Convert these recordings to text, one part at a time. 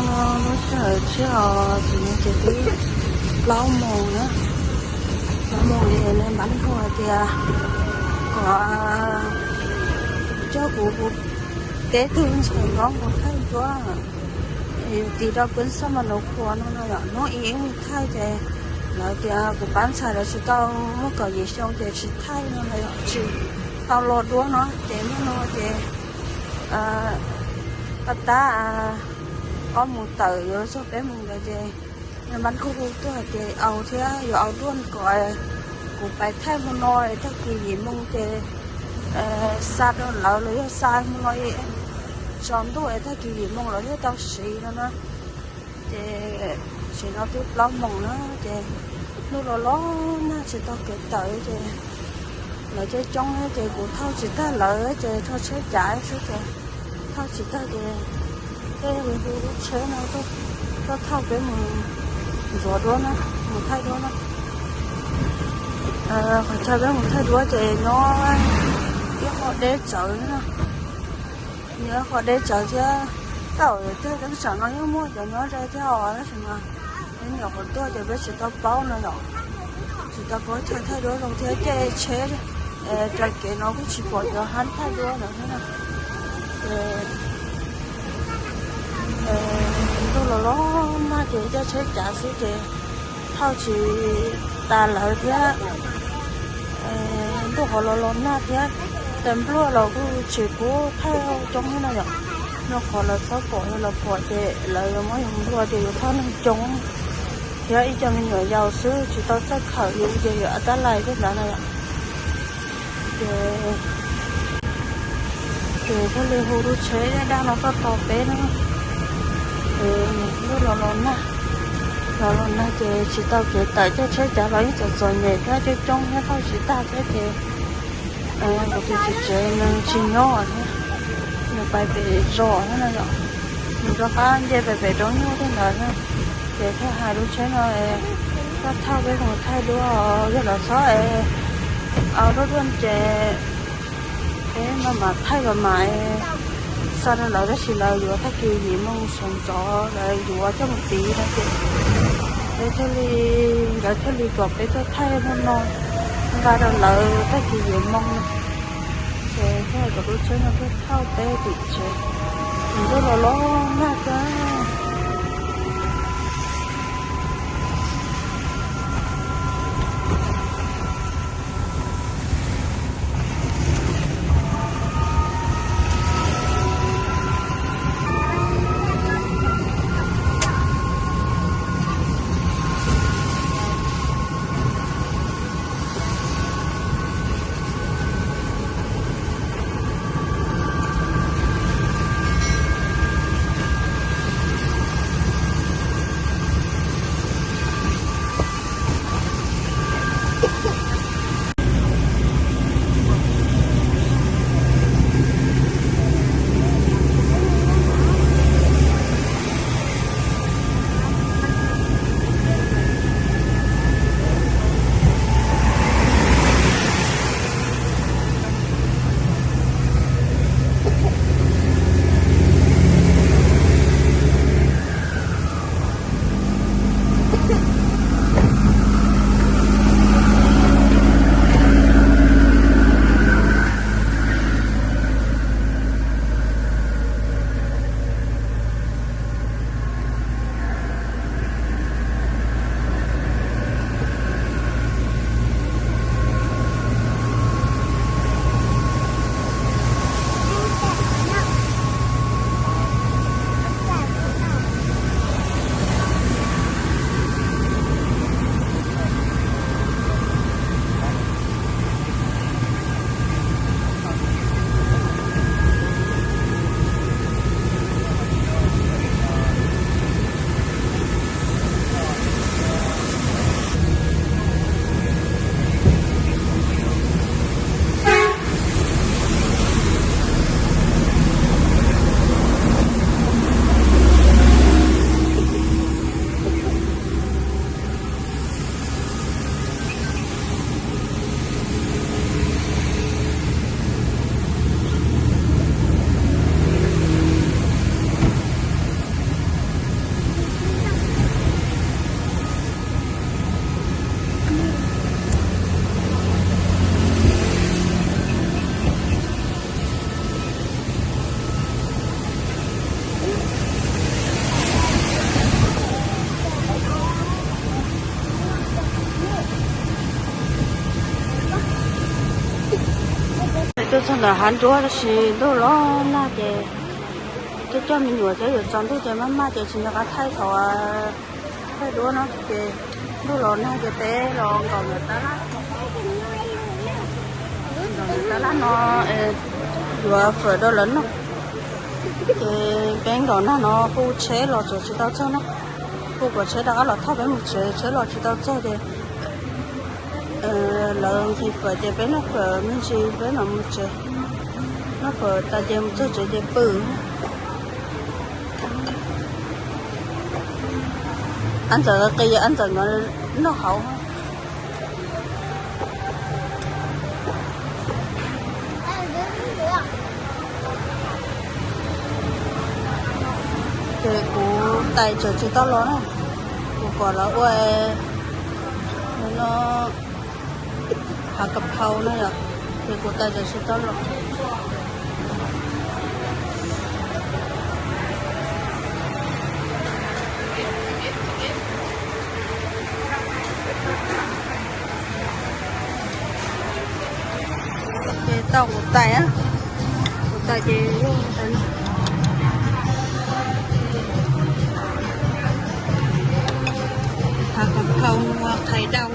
Lub sij hawm tsis hos tsis nyob ces twb plaub moos na, plaub moos es nws npab hu hais tias kom coj kuv, kuv teb tug ntxhais hlob mus thaij duab, yus tis rau peb xab mas nus khuas no no yom, hnub ib mus thaij ces lawv tias kuv pab ntxhais lawv tsis tau muaj kaum yim xyoo ces tsis thaij no na yom, tsis tau los duab no ces hnub no ces pab tab ob mus tawm yuav txog peb moos ntawd ces nws npab hu hu tuaj hais tias au thiab yuav au duab kom kuv pais thaij hmo no es tag kis yim moos ces xa rau lawv los yog xa hmo no tsaus ntuj es tag kis yim moos lawv thiaj tau siv no na. Ces sim no twb plaub moos na ces ntuj los los nag tsis tau kev tawm ces lawv coob coob ces kuv thauj tsis tag lawv ces thauj tsheb cav xwb ces thauj tsis tag ces tej li hu lub tsheb no tuaj thauj peb mus ntxuav duab na, mus thaij duab na. Qhov chaw peb mus thaij duab ces nyob ib qho deb tsawv na, nyob ib qho deb tsawv thiab. Tej zaum tej teeb tsam no yeej muaj cov nyob ze thiab os tab sis mas peb nyuam qhuav tuaj ces peb tsis tau paub no yom, tsis tau paub chaw thaij duab zoo thiab caij tsheb raws kev no kuj tsis pom cov hab thaij duab ntawd thiab na. Ces ntuj los los nag ces caij tsheb cav xwb ces thauj tsis tas lawv thiab. Ntuj qhov los los nag thiab, tes npluaj los kuj tsis pub thaij coob thiab no yom. Ntuj qhov lawv txhob pom, yog lawv pom ces lawv yuav muab yus nplua ces yus thauj neeg coob thiab ib co me nyuam yaus xwb tsis tau txawj khawm yus ces yuav tab lais tej ntawd na yom. Ces, ces thiaj li hu lub tsheb daj daj no tuaj tos peb na. Ntuj los los nag, los los nag ces tsis tau kev tawm, caij tsheb cav los yeej txom txom nyem thiab, coob coob thiab thauj tsis tag thiab ces kuv tus txiv tsev nws tsis nyob thiab, nws pais pem zos thiab no yom, nws rov qab nce pem pem rau nyuj tej ntawd na. Ces thiaj hais lub tsheb no tuaj thauj peb mus thaij duab, yog lawv txhob es au duab duab ces peb maj mam thaij los mas xa rau lawv, tab sis lawv yuav tag kis yim moos sawv ntxov lawv yuav coj mus tiv no ces peb thiaj li, nkawd thiaj li kom peb tuaj thaij hmo no nqa rau lawv tag kis yim moos no. Ces thiaj kom lub tsheb no tuaj thauj peb tim tsev. Ntuj los los nag kawg. Txog ntawm hav nruab tab sis ntuj los nag ces coj coj me nyuam thiab yuav tsaus ntuj ces maj maj ces tsis nco qab thaij thaum thaij duab no ces ntuj los nag ces peb los nkaum ntawm tab laj, nkaum ntawm tab laj no yuav fawm rau lawv noj. Ces peb nkaum nag no kuj tsheb los tseem tsis tau txog na, kuj kom tsheb rov qab los thauj peb mus tsev, tsheb los tsis tau txog ces lawv nqhis fawm ces peb noj fawm me ntsis peb mam mus tsev. Noj fawm tas ces mus txog tsev ces pw. Ab Ntxawm qis, Ab Ntxawm nkawd noj hauv. Ces kuv tais tseem tsis tau los na, kuv kom lawv ua no, hav kas phau na yom, ces kuv tais tseem tsis tau los. Ces tau kuv tais, kuv tais ces hav kas phau ua qhais dau.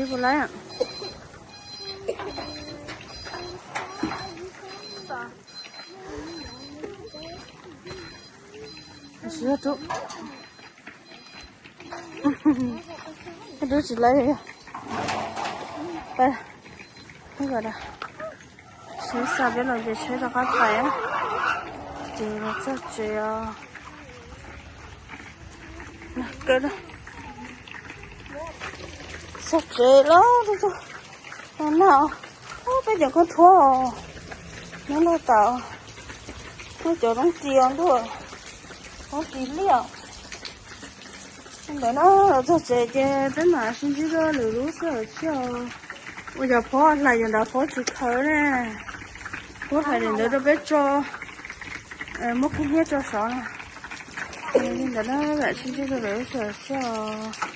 Ib puas laib? Tsis yog rub, rub tsis laib li. Pab, sib xa peb los ces tsheb rov qab pais, ces los txog tsev os. Txog tsev lawm, no na, peb cov khaub thuab os, nyob no tas, muab cov roob txias ntuj, roob txias liaj. Ntawm no los txog tsev ces peb mam sib ntsib dua lwm lub sij hawm thiab. Ua cas Phob hlais yus ntawd Phob tsis khaws ne, Phob hlais li ntawd rau peb tso, muab kub hnyiab tso sov na. Li ntawd na, mam sib ntsib dua lwm lub sij hawm thiab os.